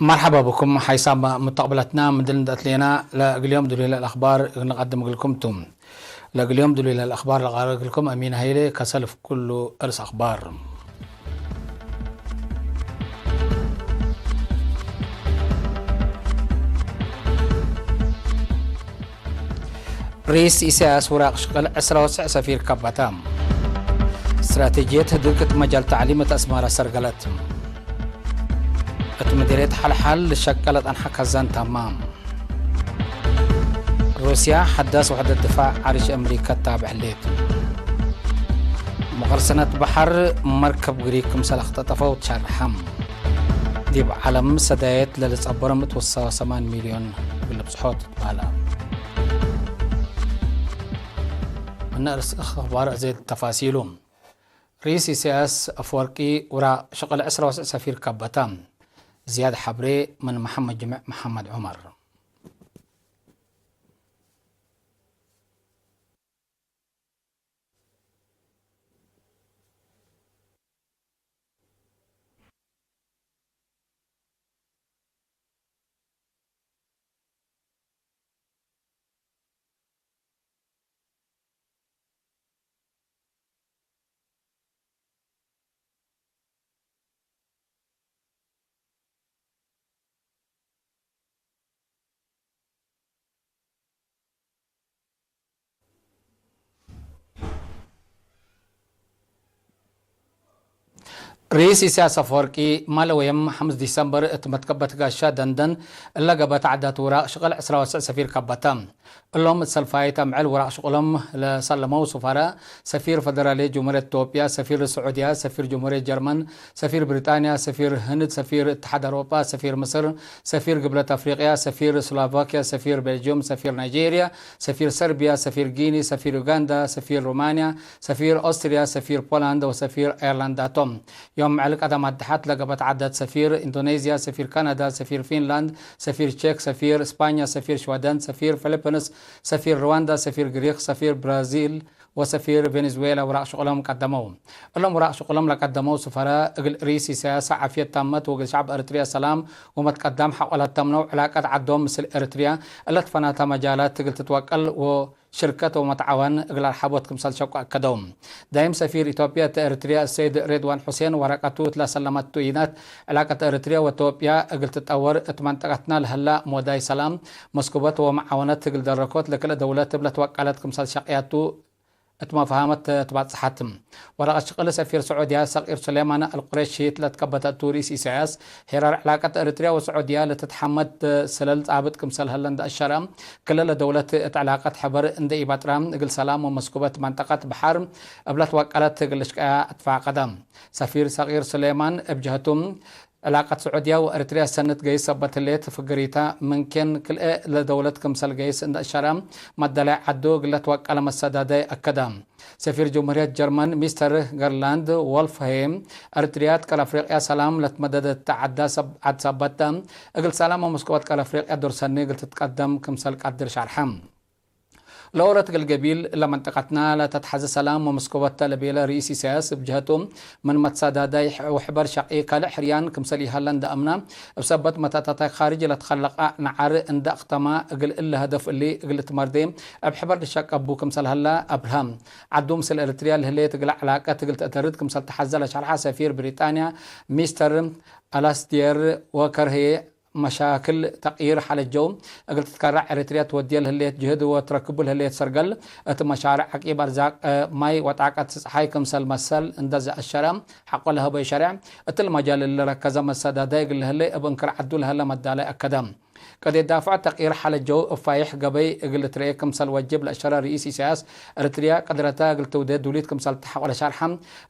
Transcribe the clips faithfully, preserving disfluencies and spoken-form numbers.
መርሐባ ብኩም ሓይሳም ሙተቅብለትና፣ ምድል እንዴ አትሌና ለእግል ዮም ድሉይ ለአልአክባር እግል ንቀድም እግልኩም ቱ። ለእግል ዮም ድሉይ ለአልአክባር ለቃርእ እግልኩም አሚን ሀይሌ። ከሰልፍ ኩሉ እርስ አክባር። ርኢስ ኢሳያስ ውራቅ ሽቅል ዕስራ ወትስዕ ሰፊር ከበተ። ስትራቴጅየት ህድግ እት መጃል ተዕሊም እት አስመረ ሰርገለት። እት ምዲርየት ሐልሓል ልሸቀል ለጸንሐ ከዛን ታማም። ሩስያ ሐዳስ ውሕደት ድፋዕ ዐሪሽ አምሪከ ትታብዕ ህሌት። መቀርሰነት በሐር መርከብ ግሪክ ክምሰል አክተጠፈው ትሸርሐም። ዲብ ዐለም ሰዳየት ለልጸበሮም እት ወሰዋ ሰማን ሚልዮን እግል ልብጽሖ ትትባለ። ምነ እርስ አክባር አዜ ተፋሲሉ። ርኢስ ኢሳያስ አፍወርቂ ውራቅ ሽቅል ዕስራ ወትስዕ ሰፊር ከበተ። ዝያድ ሐብሬ ምን መሐመድ ጅምዕ መሐመድ ዑመር። ርኢስ ኢሳያስ አፈወርቂ፣ ማለ ወየም ሐምስ ዲሰምበር እት መትከበት ጋሻ ደንደን እለ ገብአት ዐዳት ውራቅ ሽቅል ዕስራ ወትስዕ ሰፊር ከበተ። እሎም እት ሰልፋይት አምዕል ውራቅ ሽቅሎም ለሰለመው ሱፋረ፣ ሰፊር ፈደራልየት ጅምሁርየት ኢትዮጵያ፣ ሰፊር ስዑድያ፣ ሰፊር ጅምሁርየት ጀርመን፣ ሰፊር ብሪጣንያ፣ ሰፊር ህንድ፣ ሰፊር እትሓድ አውሮጳ፣ ሰፊር ምስር፣ ሰፊር ግብለት አፍሪቅያ፣ ሰፊር ስሎቫክያ፣ ሰፊር ቤልጅዩም፣ ሰፊር ናይጄርያ፣ ሰፊር ሰርቢያ፣ ሰፊር ጊኒ፣ ሰፊር ዩጋንዳ፣ ሰፊር ሩማንያ፣ ሰፊር ኦስትርያ፣ ሰፊር ፖላንድ ወሰፊር አየርላንድ ቶም። ዮም ምዕል ቀደም አድሓት ለገብአት ዐዳት ሰፊር ኢንዶኔዝያ፣ ሰፊር ካናዳ፣ ሰፊር ፊንላንድ፣ ሰፊር ቼክ፣ ሰፊር እስፓኛ፣ ሰፊር ሽወደን፣ ሰፊር ፊሊፒንስ፣ ሰፊር ሩዋንዳ፣ ሰፊር ግሪክ፣ ሰፊር ብራዚል ወሰፊር ቬኔዙዌላ ውራቅ ሽቅሎም ቀደመው። እሎም ውራቅ ሽቅሎም ለቀደመው ሱፈረ፣ እግል ርኢስ ኢሳያስ ዓፍየት ታመት ወእግል ሸዕብ ኤረትርያ ሰላም ወመትቀዳም ሐቆ ለተምነው ዕላቀት ዐዶም ምስል ኤረትርያ እለ ትፈናተ መጃላት እግል ትትወቀል ወ ሽርከት ወመትዓወን እግል አርሐቦት ክምሰል ሸቁ አከደው። ዳይም ሰፊር ኢትዮጵያ እት ኤረትርያ ሰይድ ሬድዋን ሑሴን ወረቀቱ እት ለሰለመቱ ኢናት፣ ዕላቀት ኤረትርያ ወኢትዮጵያ እግል ትጠወር፣ እት መንጠቀትና ለህላ ሞዳይ ሰላም፣ መስኩበት ወመዓወነት እግል ደረኮት ለክልኤ ደውለት እብ ለትወቀለት ክምሰል ሸቅያቱ እት መፍሀመት ትባጽሐት። ወረቀት ሽቅል ሰፊር ስዑድያ ሰቂር ሱሌማን አልቁሬሺ እት ለትከበተ እቱ፣ ርኢስ ኢሳያስ፣ ሄራር ዕላቀት ኤረትርያ ወስዑድያ ለትትሐመድ ስለል ጻብጥ ክምሰል ሀለ እንደ አሸረ፣ ክልለ ደውለት እት ዕላቀት ሕበር እንደ ኢባጥራ፣ እግል ሰላም ወመስኩበት መንጠቀት በሐር እብ ለትወቀለት እግል ልሽቀያ አትፋቀደ። ሰፊር ሰቂር ሱሌማን እብ ጀህቱ፣ ዕላቀት ስዑድያ ወኤረትርያ ሰነት ገይስ ሰበት ህሌት ፍግሪታ፣ ምንኬን ክልኤ ለደውለት ክምሰል ገይስ እንደ አሸረ፣ መደላይ ዐዱ እግል ለትወቀለ መሰዳዳይ አከደ። ሰፊር ጀምሁርየት ጀርመን ሚስተር ገርላንድ ዎልፍሄም፣ ኤረትርያ እት ቀር አፍሪቅያ ሰላም ለትመደደት ተ ዐዳ ሰብ-፣ ዐድ ሰበት ተ፣ እግል ሰላም ወመስኩበት ቀር አፍሪቅያ ዶር ሰኒ እግል ትትቀደም ክምሰል ቀድር ሸርሐ። ለወለት እግል ገቢል ለመንጠቀትና ለተትሐዜ ሰላም ወመስኩበት ተ ለቤለ ርኢስ ኢሳያስ እብ ጀህቱ፣ ምን መትሰዳዳይ ወሕበር ሸቂ ካልእ ሕርያን ክምሰል ኢሀለ እንደ አምና፣ እብ ሰበት መታታታይ ካርጅ ለትከለቀ ነዓር እንደ አክተማ፣ እግል እሊ ሀደፍ እሊ እግል ልትመርዴ እብ ሕበር ልሸቀቡ ክምሰል ሀለ አብርሀ። ዐዱ ምስል ኤረትርያ ለህሌት እግለ ዕላቀት እግል ተአተርድ ክምሰል ተሐዘ ለሸርሐ ሰፊር ብሪጣንያ ሚስተር አላስዲየር ዎከር ህዬ፣ መሻክል ተቅይር ሐለጀው እግል ትትከረዕ ኤረትርያ ትወድየ ለህሌት ጅህድ ወትረክቡ ለህሌት ሰርገል እት መሻርዕ ዐቂብ አርዛቅ፣ ማይ ወጣቀት ጸሓይ ክምሰል መሰል እንደ ዘአሸረ ሐቆ ለሀበዩ ሸሬዕ፣ እትሊ መጃል እሊ ረከዘ መሰዳዳይ እግል ለህሌ እብ እንክር ዐዱ ለሀለ መዳላይ አከደ። ቅዴ ዳፍዕ ተቅይር ሐለጀው እብ ፋይሕ ገበይ እግል ልትረኤ ክምሰል ወጅብ ለአሸረ ርኢስ ኢሳያስ፣ ኤረትርያ ቅድረተ እግል ትውዴ ዱሊት ክምሰል ተሐቆ ለሸርሐ፣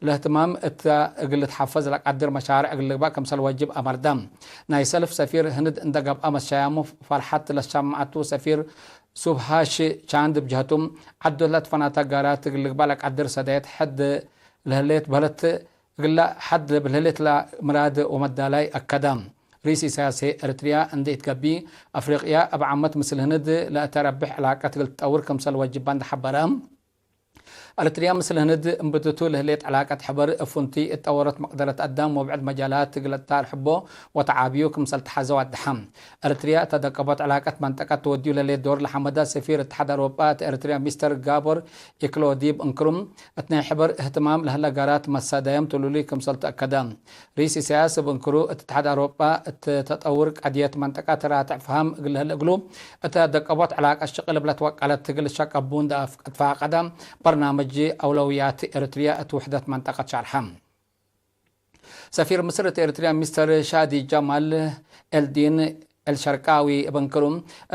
ለእህትማም እተ እግል ልትሐፈዝ ለቀድር መሻርዕ እግል ልግበእ ክምሰል ወጅብ አመርደ። ናይ ሰልፍ ሰፊር ህንድ እንደ ገብአ መትሸያሙ ፈርሐት ለሸመዐቱ ሰፊር ሱብሃሽ ቻንድ እብ ጀህቱ፣ ዐዱ ለትፈናተ ጋራት እግል ልግበእ ለቀድር ሰዳየት ሕድ ለህሌት በህለት፣ እግለ ሐድ ለብልህሌት ለምራድ ወመዳላይ አከደ። ርኢስ ኢሳያስ ኤረትርያ እንዴ ኢትገቢ፣ አፍሪቅያ እብ ዓመት ምስል ህንድ ለአተረብሕ ዕላቀት እግል ትጠውር ክምሰል ወጅባ እንዴ ሐበረ፣ ኤረትርያ ምስል ህንድ እምብድቱ ለህሌት ዕላቀት ሕበር፣ እብ ፍንቱይ እት ጠወረት መቅደረት አዳም ወብዕድ መጃላት እግል ለተአርሕቦ ወተዓብዩ ክምሰል ተሐዘው አድሐ። ኤረትርያ እተ ደቀቦት ዕላቀት መንጠቀት ተወድዩ ለህሌት ዶር ለሐመደ ሰፊር እትሓድ አውሮጳ እት ኤረትርያ ሚስተር ጋቦር ኢክሎ ዲብ እንክሩ፣ እት ናይ ሕበር እህትማም ለህለ ጋራት መሳዳዮም ትሉሉይ ክምሰል ተአከደ። ርኢስ ኢሳያስ እብ እንክሩ፣ እትሓድ አውሮጳ እት ተጠውር ቀድየት መንጠቀት ራትዕ ፈሀም እግል ለህለ እግሉ፣ እተ ደቀቦት ዕላቀት ሽቅል እብ ለትወቀለት እግል ሸቀቡ እንደ አፍ-፣ እትፋቀደ፣ በርናምጅ አውለውያት ኤረትርያ እት ውሕደት መንጠቀት ሸርሐ። ሰፊር ምስር እት ኤረትርያ ሚስተር ሻዲ ጀማል ኤልዲን ኤልሸርቃዊ እብ እንክሩ፣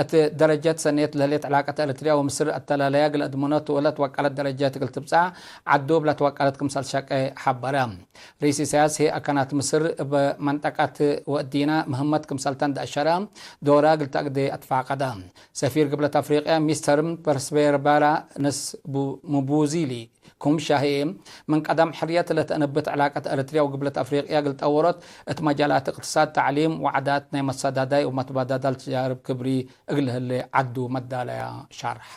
እት ደረጀት ሰኔት ለህሌት ዕላቀት ኤረትርያ ወምስር አተላለያ እግል አድምኖት ወለትወቀለት ደረጀት እግል ትብጻሕ ዐዱ እብ ለትወቀለት ክምሰል ሸቄ ሐበረ። ርኢስ ኢሳያስ ህይ አካናት ምስር እብ መንጠቀት ወእዲነ ምህመት ክምሰልተን ደአሸረ፣ ዶራ እግል ተአግዴ አትፋቀደ። ሰፊር ግብለት አፍሪቅያ ሚስተር ፐርስፔርባራ ነስ ቡ-፣ ሙቡዚሊ ኩምሻ ህዬ፣ ምን ቀደም ሕርየት ለተአነብት ዕላቀት ኤረትርያ ወግብለት አፍሪቅያ እግል ጠወሮት፣ እት መጃላት እቅትሳድ፣ ተዕሊም ወዓዳት ናይ መሰዳዳይ ወመትባዳዳል ተጃርብ ክብሪ እግል ህሌ ዐዱ መዳለያ ሻርሐ።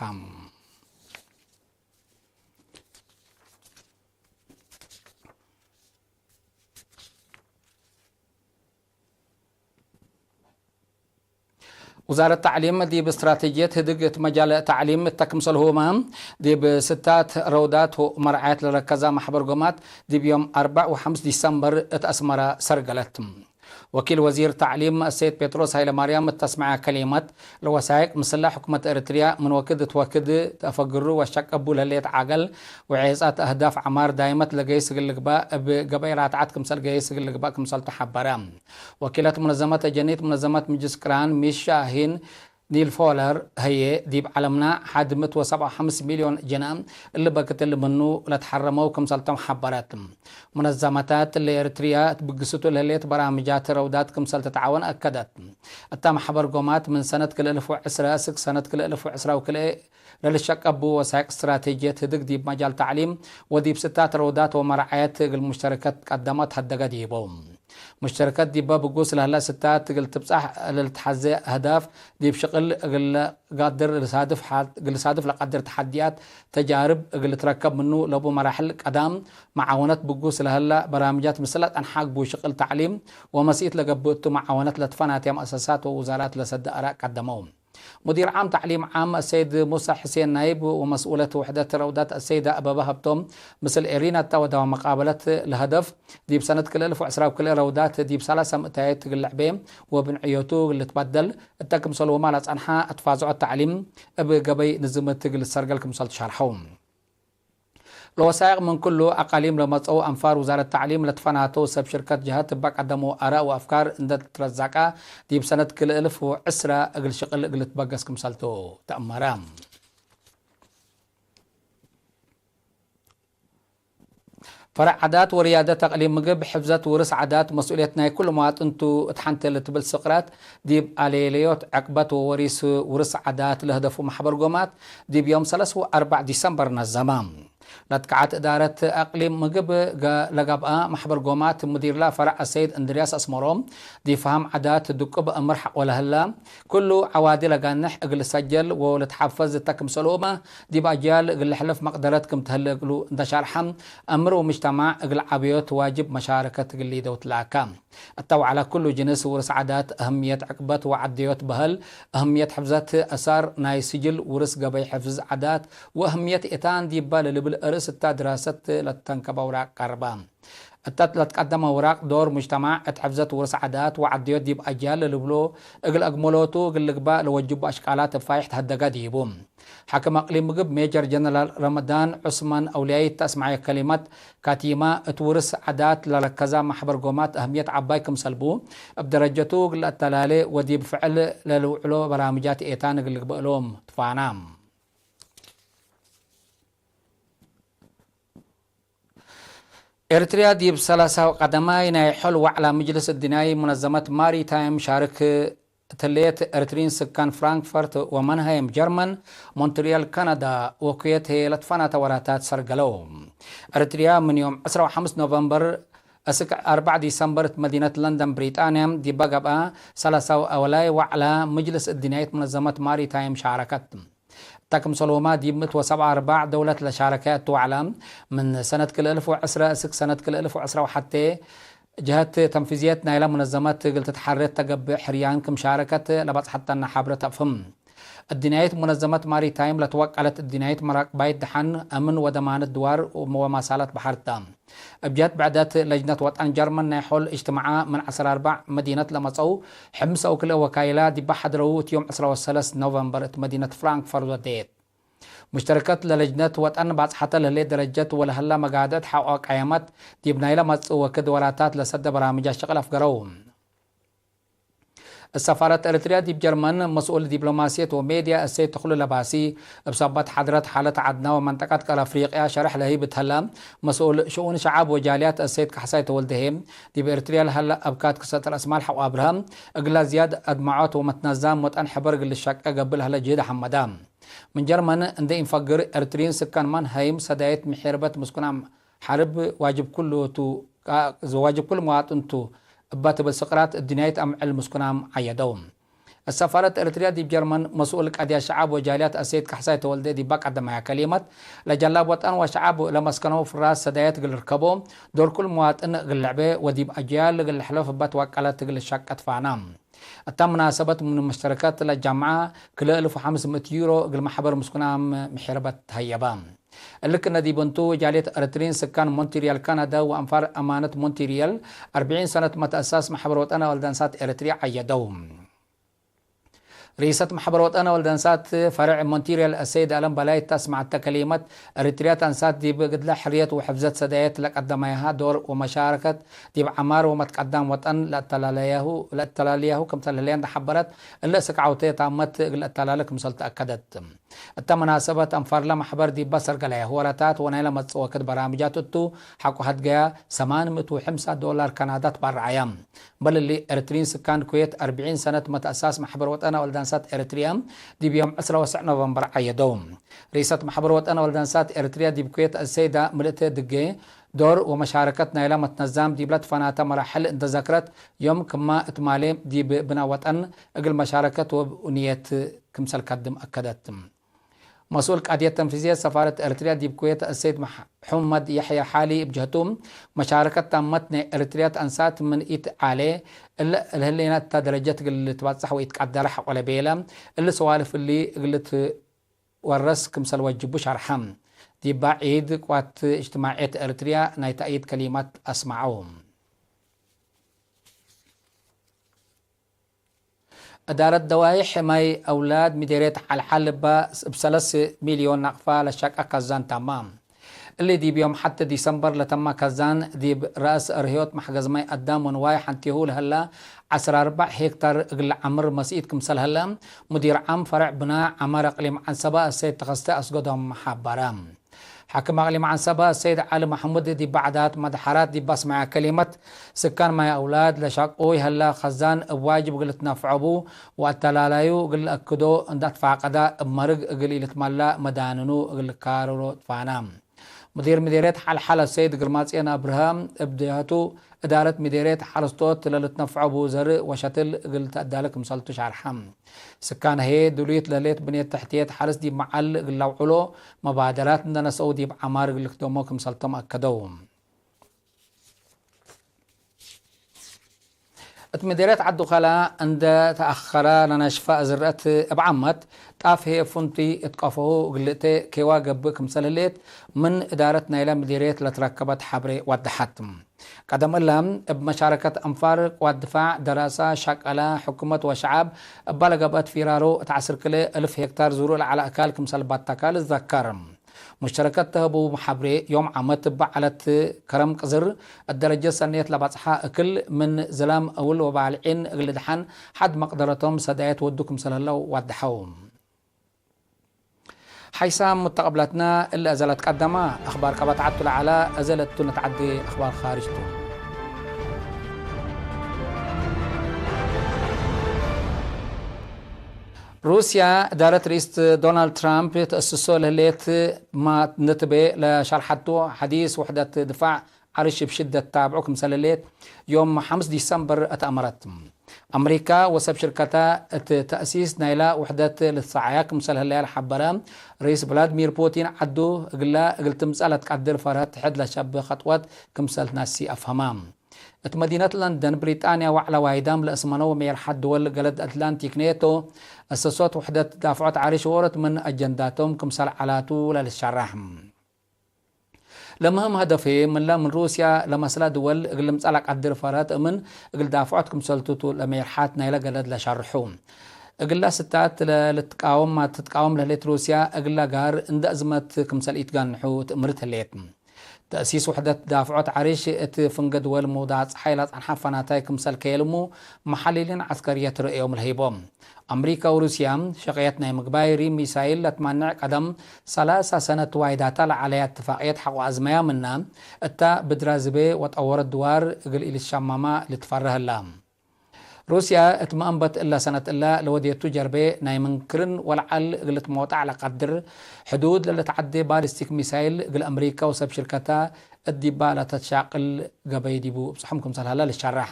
ውዛረት ተዕሊም ዲብ እስትራቴጅየት ህድግ እት መጃል ተዕሊም እተ ክምሰልሁመ፣ ዲብ ስታት ረውዳት ወመርዓየት ለረከዛ መሕበር ጎማት ዲብ ዮም አርበዕ ወሐምስ ዲሰምበር እት አስመረ ሰርገለት። ወኪል ወዚር ተዕሊም አሰይድ ጴጥሮስ ሀይለማርያም እት ተስመዐ ከሊመት፣ ለወሳይቅ ምስላ ሕኩመት ኤረትርያ ምን ወክድ እት ወክድ ተአፈግሩ ወሸቀቡ ለህሌት ዓገል ወዔጻት አህዳፍ ዐማር ዳይመት ለገይስ እግል ልግባእ እብ ገበይ ራትዓት ክምሰል ገይስ እግል ልግባእ ክምሰልቱ ሐበረ። ወኪለት ሙነዘመት አጀኒት ሙነዘመት ምጅልስ ቅራን ሚስ ሻሂን ኒልፎለር ህዬ፣ ዲብ ዐለምና ሐድ ምእት ወሰብዓ ወሐምስ ሚልዮን ጅነ እሊ በክት እሊ ምኑ ለትሐረመው ክምሰልቶም ሐበረት። ሙነዘመታት እሊ ኤረትርያ እት ብግስቱ ለህሌት በራምጃት ረውዳት ክምሰል ትትዓወን አከደት። እታ መሕበር ጎማት ምን ሰነት ክልኤ እልፍ ወዕስረ እስክ ሰነት ክልኤ እልፍ ወዕስረ ወክልኤ ለልሸቀቡ ወሳይቅ እስትራቴጅየት ህድግ ዲብ መጃል ተዕሊም ወዲብ ስታት ረውዳት ወመርዓየት እግል ሙሽተረከት ቀደመት ሀደገ ዲቡ። ሙሽተረከት ዲበ ብጉስ ለህለ ስታት እግል ትብጻሕ ለልትሐዜ አህዳፍ ዲብ ሽቅል እግል ለቃድር ልሳድፍ ሐ-፣ እግል ልሳድፍ ለቀድር ተሐድያት፣ ተጃርብ እግል ልትረከብ ምኑ ለቡ መራሕል ቀዳም መዓወነት ብጉስ ለህለ በራምጃት ምስለ ጠንሓግቡ ሽቅል ተዕሊም ወመስኢት ለገብእ እቱ መዓወነት ለትፈናትየ መአሰሳት ወውዛራት ለሰደ አራእ ቀደመው። ሙዲር ዓም ተዕሊም ዓም አሰይድ ሙሳ ሕሴን ናይብ ወመስኡለት ውሕደት ረውዳት አሰይደ አበበ ሀብቶም ምስል ኤሪና እተ ወደዋ መቃበለት ለሀደፍ፣ ዲብ ሰነት ክልኤ እልፍ ወዕስራ ወክልኤ ረውዳት ዲብ ሰላሳ ምእታይት እግል ልዕቤ ወብንዕዮቱ እግል ልትበደል እተ ክምሰልሁመ ለጸንሐ አትፋዝዖት ተዕሊም እብ ገበይ ንዝምት እግል ልትሰርገል ክምሰል ትሸርሐው። ለወሳይቅ ምን ክሉ አቃሊም ለመጽአው አንፋር ውዛረት ተዕሊም ለትፈናተው ሰብ ሽርከት ጀሀት እበ ቀደመው አራእ ወአፍካር እንዴ ትረዛቀ፣ ዲብ ሰነት ክልኤ እልፍ ወዕስራ እግል ሽቅል እግል ልትበገስ ክምሰልቱ ተአመረ። ፈረዕ ዓዳት ወርያደት አቅሊም ምግብ፣ ሕፍዘት ውርስ ዓዳት መስኡልየት ናይ ኩሉ መዋጥን ቱ እት ሐንቴ ለትብል ስቅራት፣ ዲብ አሌለዮት ዕቅበት ወወሪስ ውርስ ዓዳት ለህደፉ መሕበር ጎማት፣ ዲብ ዮም ሰለስ ወአርበዕ ዲሰምበር ነዘመ። ለትከዐት እዳረት አቅሊም ምግብ ገ-፣ ለገብአ መሕበር ጎማት ሙዲርላ ፈረዕ አሰይድ እንድርያስ አስመሮም፣ ዲብ ፈሀም ዓዳት ድቁብ አምር ሐቆ ለህላ፣ ኩሉ ዐዋዲ ለጋንሕ እግል ልሰጀል ወልትሐፈዝ እተ ክምሰልሁመ፣ ዲብ አጅያል እግል ልሕልፍ መቅደረት ክም ተህሌ እግሉ እንተ ሻርሐ፣ አምር ወምጅተማዕ እግል ዐብዮት ዋጅብ መሻረከት እግል ሊደው ትላከ። እተ ወዐለ ኩሉ ጅንስ ውርስ ዓዳት፣ አህምየት ዕቅበት ወዐደዮት በህል፣ አህምየት ሕፍዘት አሳር ናይ ስጅል ውርስ ገበይ ሕፍዝ ዓዳት ወአህምየት ኤታን ዲበ ለልብል አርእስ እተ ድራሰት ለትተንከበ አውራቅ ቀርበ። እተ ለትቀደመ አውራቅ ዶር ሙጅተማዕ እት ሕፍዘት ውርስ ዓዳት ወዐደዮት ዲብ አጅያል ለልብሎ እግል አግመሎቱ እግል ልግባእ ለወጅቡ አሽቃላት እብ ፋይሕ ተሀደገ ዲቡ። ሓክም አቅሊም ምግብ ሜጀር ጀነራል ረመዳን ዑስማን አውልያይ እተ አስመዐየ ከሊመት፣ ካቲመ እት ውርስ ዓዳት ለረከዘ መሕበር ጎማት አህምየት ዐባይ ክምሰል ቡ፣ እብ ደረጀቱ እግል ለአተላሌ ወዲብ ፍዕል ለልውዕሎ በራምጃት ኤታን እግል ልግበእ እሎም ትፋና። ኤርትርያ ዲብ ሰላሳው ቀደማይ ናይ ሖል ወዕላ ምጅልስ እድንያይ ሙነዘመት ማሪታይም ሻርክ እት ህሌት፣ ኤርትሪን ስካን ፍራንክፈርት ወመንሃይም ጀርመን፣ ሞንትሪያል ካናዳ ወኩዌት ህዬ ለትፈናተ ወራታት ሰርገለው። ኤርትርያ ምን ዮም ዕስራ ወሐምስ ኖቨምበር እስክ አርበዕ ዲሰምበር እት መዲነት ለንደን ብሪጣንያ ዲበ ገብአ ሰላሳው አወላይ ወዕላ ምጅልስ እድንያይት ሙነዘመት ማሪታይም ሻረከት። እተ ክምሰልሁመ ዲብ ምእት ወሰብዓ ወአርበዕ ደውለት ለሻረከ እቱ ወዕለ፣ ምን ሰነት ክልኤ እልፍ ወዕስረ እስክ ሰነት ክልኤ እልፍ ወዕስረ ወሐቴ፣ ጀሀት ተንፊዝየት ናይለ ሙነዘመት እግል ትትሐሬት ተገብእ ሕርያን ክም ሻረከት ለበጽሐተነ ሐብረት አፍህም። እድንያይት ሙነዘመት ማሪታይም ለትወቀለት እድንያይት መራቅባይት ደሐን፣ አምን ወደማነት ድዋር ወመዋማሳላት በሐር ተ። እብ ጀህት ብዕደት፣ ለጅነት ወጠን ጀርመን ናይ ሖል እጅትመዓ ምን ዐስር አርበዕ መዲነት ለመጸው ሕምስ አው ክልኤ ወካይላ ዲባ ሐድረው እት ዮም ዕስራ ወሰለስ ኖቨምበር እት መዲነት ፍራንክፈርት ወዴት። ሙሽተረከት ለለጅነት ወጠን ባጽሐተ ለህሌት ደረጀት ወለሀላ መጋድዕት ሐቆ ቀየመት ዲብ ናይለ መጽእ ወክድ ወራታት ለሰደ በራምጅ አሽቅል አፍገረው። እት ሰፋረት ኤረትርያ ዲብ ጀርመን መስኡል ዲፕሎማስየት ወሜድያ እሰይድ ተክሉ ለባሲ፣ እብ ሰበት ሐድረት ሓለት ዐድና ወመንጠቀት ቀር አፍሪቅያ ሸርሕ ለህይብ እት ሀለ፣ መስኡል ሽኡን ሸዐብ ወጃልያት እሰይድ ካሕሳይ ተወልደሄ፣ ዲብ ኤረትርያ ለሀለ አብካት ክሰት ረአስማል ሐቆ አብርሀ፣ እግላ ዝያድ አድመዖት ወመትነዛም ወጠን ሕበር እግል ልሸቄ ገብእ ለሀለ ጅህድ ሐመዳ። ምን ጀርመን እንዴ ኢንፈግር፣ ኤረትርዪን ስካን ማን ሀይም ሰዳይት ምሒርበት ምስኩናም ሐርብ ዋጅብ ኩሉ ቱ፣ ዋጅብ ኩሉ መዋጥን ቱ እባ ትብል ስቅራት እድንያይት አምዕል ምስኩናም ዐየደው። እት ሰፋረት ኤረትርያ ዲብ ጀርመን መስኡል ቀድያት ሸዐብ ወጃልያት አሰይድ ካሕሳይ ተወልደ ዲባ ቀደማያ ከሊመት፣ ለጀላብ ወጠን ወሸዐብ ለመስከነው ፍራስ ሰዳየት እግል ልርከቦ፣ ዶር ኩሉ መዋጥን እግል ልዕቤ ወዲብ አጅያል እግል ልሕለፍ እባ ትወቀለት እግል ልሸቄ ትፋና። እተ መናሰበት ምን ሙሽተረከት ለጃምዐ ክልኤ እልፍ ወሐምስ ምእት ዩሮ እግል መሕበር ምስኩናም ምሒርበት ተሀየበ። እሊ ክነ ዲብ እንቱ፣ ጃልየት ኤረትርዪን ስካን ሞንትሪያል ካናዳ ወአንፋር አማነት ሞንትሪያል፣ አርብዒን ሰነት መትአሳስ መሕበር ወጠን አወልድ አንሳት ኤረትርያ ዐየደው። ርኢሰት መሕበር ወጠን አወልድ አንሳት ፈርዕ ሞንትሪያል አሰይድ አለም በላይ እተ አስመዐተ ከሊመት፣ ኤረትርያ አንሳት ዲብ ግድለ ሕርየት ወሕፍዘት ሰዳየት ለቀደማያሃ ዶር ወመሻረከት ዲብ ዐማር ወመትቀዳም ወጠን ለአተላልያሁ፣ ለአተላልያሁ ክምሰል ህሌን ተሐበረት፣ እለ እስክ ዐውቴ ታመት እግል አተላለ ክምሰል ተአከደት። እተ መናሰበት አንፋርለ መሕበር ዲበ ሰርገለየ ወራታት ወናይለ መጽእ ወክድ በራምጃት እቱ፣ ሐቆ ሀድገያ ሰማን ምእት ወሐምሳ ዶላር ካናዳ ትባረዐየ። በል እሊ፣ ኤረትርዪን ስካን ኩዌት አርብዒን ሰነት መትአሳስ መሕበር ወጠን አወልድ አንሳት ኤረትርያ ዲብ ዮም ዕስራ ወሰዕ ኖቨምበር ዐየደው። ርኢሰት መሕበር ወጠን አወልድ አንሳት ኤረትርያ ዲብ ኩዌት አሰይዳ ምልእተ ድጌ፣ ዶር ወመሻረከት ናይለ መትነዛም ዲብለ ትፈናተ መራሕል እንደ ዘክረት፣ ዮም ክማ እት ማሌ ዲብ ብና ወጠን እግል መሻረከት ወብ ንየት ክምሰል ከድም አከደት። መስኡል ቃድየት ተንፊዝየት ሰፋረት ኤረትርያ ዲብ ኩዌት አሰይድ መሕ-፣ ሑመድ የሕያ ሓሊ እብ ጀህቱ፣ መሻረከት ታመት ናይ ኤረትርያ አንሳት ምን ኢትዓሌ፣ እለ ለህሌነ እተ ደረጀት እግል ልትባጻሕ ወኢትቀደረ ሐቆ ለቤለ፣ እሊ ሰዋልፍ እሊ እግል ልትወረስ ክምሰል ወጅቡ ሸርሐ። ዲባ ዒድ ቅዋት እጅትማዕየት ኤረትርያ ናይ ተእይድ ከሊማት አስመዐው። እዳረት ደዋይሕ ማይ አውላድ ምዴርየት ሐልሐል እባ እብ ሰለስ ሚልዮን ናቅፋ ለሸቀ ከዛን ታማ። እሊ ዲብ ዮም ሐቲ ዲሰምበር ለተማ ከዛን፣ ዲብ ረአስ ርህዮት መሕገዝ ማይ አዳም ወንዋይ ሐንቴሁ ለህላ ዐስር አርበዕ ሄክታር እግል ለዐምር መስኢት ክምሰል ህለ፣ ሙዲር ዓም ፈርዕ ብና ዐማር አቅሊም ዐንሰበ አሰይድ ተኸስተ አስገዶም ሐበረ። ሓክም አቅሊም ዐንሰበ ሰይድ ዐሊ መሕሙድ ዲብ በዕዳት መድሐራት ዲብ አስመዐ ከሊመት፣ ስካን ማይ አውላድ ለሻቁ ይሀላ ከዛን እብ ዋጅብ እግል ልትነፍዖ ቡ ወአተላላዩ እግል ለአክዶ እንደ አትፋቀዳ እብ መርግ እግል ኢልትመላ መዳንኑ እግል ልካርሮ ትፋና። ሙዲር ምዴርየት ሐልሐለ ሰይድ ግርማጽዮን አብርሃ እብ ጀህቱ፣ እዳረት ምዴርየት ሐረስቶት ለልትነፍዖ ቡ ዘርእ ወሸትል እግል ተአዳለ ክምሰልቱ ሻርሐ። ስካን ህዬ፣ ዱሉይት ለህሌት ብንየት ተሕትየት ሐርስ ዲብ መዓል እግል ለአውዕሎ መባደራት እንደ ነስአው ዲብ ዐማር እግል ልክደሞ ክምሰልቶም አከደው። እት ምዴርየት ዐዱ ከላ እንደ ተአኸረ ለነሽፈ ዝርአት እብ ዓመት ጣፍ ህዬ ፍንቱይ እት ቀፎሁ እግል ልእቴ ኬዋ ገብእ ክምሰል ህሌት ምን እዳረት ናይለ ምዴርየት ለትረከበት ሐብሬ ወደሐት። ቀደም እለ፣ እብ መሻረከት አንፋር፣ ቅዋት ድፋዕ፣ ደራሳ፣ ሸቀለ፣ ሕኩመት ወሸዐብ እባ ለገብአት ፊራሮ እት ዐስር ክልኤ እልፍ ሄክታር ዙሩዕ ለዐለ አካል ክምሰል ባተካ ልትዘከር። ሙሽተረከት ተህቡ ሐብሬ፣ ዮም ዓመት እበ ዐለት ከረም ቅዝር፣ እት ደረጀት ሰንየት ለበጽሐ እክል፣ ምን ዝላም እውል ወባልዒን እግል ልድሐን ሐድ መቅደረቶም ሰዳየት ወዱ ክምሰል ህለው ወደሐው። ሓይሳም ሙተቀብላትና፣ እሊ አዘ ለትቀደማ አኽባር ቀበት ዐቱ ለዐላ፣ አዘ ለቱ ነትዐዴ አኽባር ካርጅ ቱ። ሩስያ፣ እዳረት ርኢስ ዶናልድ ትራምፕ ተአስሶ ለህሌት ማ ንትቤ ለሸርሐቱ ሐዲስ ውሕደት ድፋዕ ዐርሽ እብ ሽደት ታብዑ ክምሰል ህሌት፣ ዮም ሐምስ ዲሰምበር አትአመረት። አምሪካ ወሰብ ሽርከታ እት ተእሲስ ናይላ ውሕደት ልትሰዓያ ክምሰል ህለያ ለሐበረ ርኢስ ቭላድሚር ፑቲን፣ ዐዱ እግላ እግል ትምጸእ ለትቀድር ፈርሀት ሕድ ለሸብህ ከጥወት ክምሰል ትነሲ አፍሀማ። እት መዲነት ለንደን ብሪጣንያ ወዕለ ዋይዳም ለእስመነው ሜርሐት ድወል ገለድ አትላንቲክ ኔቶ፣ አሰሶት ውሕደት ዳፍዖት ዐሪሽ ዎሮት ምን አጀንዳቶም ክምሰል ዐላቱ ለልትሸረሕ። ለምህም ሀደፌ ምንለ ምን ሩስያ ለመስላ ድወል እግል ልምጸእ ለቀድር ፈርሀት እምን እግል ዳፍዖት ክምሰልቱ ቱ ለሜርሐት ናይለ ገለድ ለሸርሑ። እግላ ስታት ለልትቃወም ማ ትትቃወም ለህሌት ሩስያ እግላ ጋር እንደ አዝመት ክምሰል ኢትጋንሑ ትእምርት ህሌት። ተእሲስ ውሕደት ዳፍዖት ዐሪሽ እት ፍንገ ድወል ምውዳቅ ጸሓይ ለጸንሐ ፈናታይ ክምሰል ከየልሙ መሐሊሊን ዐስከርየት ርእዮም ለህይቦም። አምሪካ ወሩስያ ሸቅየት ናይ ምግባይ ሪም ሚሳይል ለትማንዕ ቀደም ሰላሳ ሰነት ዋይዳታ ለዐለያ እትፋቅየት ሐቆ አዝመያ ምና፣ እታ ብድራዝቤ ወጠወረት ድዋር እግል ኢልትሸመማ ልትፈረህ እላ። ሩስያ እት መአንበት እለ ሰነት እለ ለወዴቱ ጀርቤ ናይ ምን ክርን ወለዐል እግል ልትሞጣዕ ለቀድር ሕዱድ ለልትዐዴ ባሊስቲክ ሚሳይል እግል አምሪካ ወሰብ ሽርከታ እት ዲባ ለተትሻቅል ገበይ ዲቡ እብጽሖም ክምሰል ሀለ ልሸረሕ።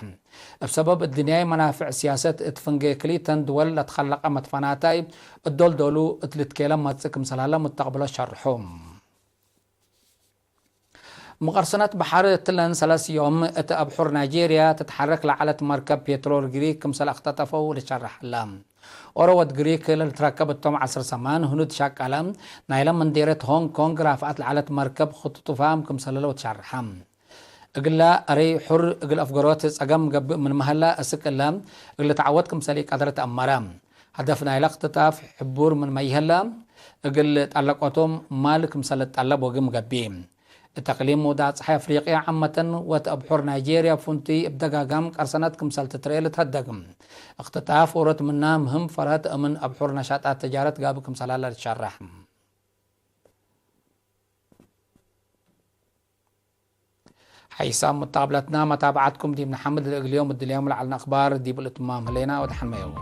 እብ ሰበብ እድንያይ መናፍዕ ሲያሰት እት ፍንጌ ክሊተን ድወል ለትከለቀ መትፈናታይ እት ዶል ዶሉ እት ልትኬለ መጽእ ክምሰል ሀለ ሙተቅብሎት ሸርሖም። ምቀርሰነት በሐር እትለን ሰለስ ዮም እት አብሑር ናይጄርያ ትትሐረክ ለዐለት መርከብ ፔትሮል ግሪክ ክምሰል አክተጠፈው ልትሸረሕ ሀለ። ኦሮ ወድ ግሪክ ለልትረከብ እቶም ዐስር ሰማን ህኑድ ሸቀለ ናይለ ምንዴረት ሆንግ ኮንግ ራፍዐት ለዐለት መርከብ ክትጡፋም ክምሰል ለው ትሸርሐ። እግለ አረይ ሑር እግል አፍገሮት ጸገም ገብእ ምንመ ሀለ፣ አስክ እለ እግል ልትዐወት ክምሰል ኢቀድረ ተአመረ። ሀደፍ ናይለ እክትጣፍ ሕቡር ምንመ ይሀለ፣ እግል ጠለቆቶም ማል ክምሰል ልትጠለብ ወግም ገብእ። እት አቅሊም ውዳቅ ጸሓይ አፍሪቅያ ዓመተን ወእት አብሑር ናይጄርያ ፍንቱይ እብ ደጋጋም ቀርሰነት ክምሰል ትትረኤ ልትሀደግ። እክትጣፍ ዎሮት ምና ምህም ፈርሀት እምን አብሑር ነሻጣት ተጃረት ጋብእ ክምሰል ሀለ ልትሸረሕ። ሐይሳም ሙታብለትና መታብዓትኩም ዲብ ነሐምድ። ለእግል ዮም እድልዮም ለዐልነ አክባር ዲብ ልእትማም ህሌና ወደሐን መየው።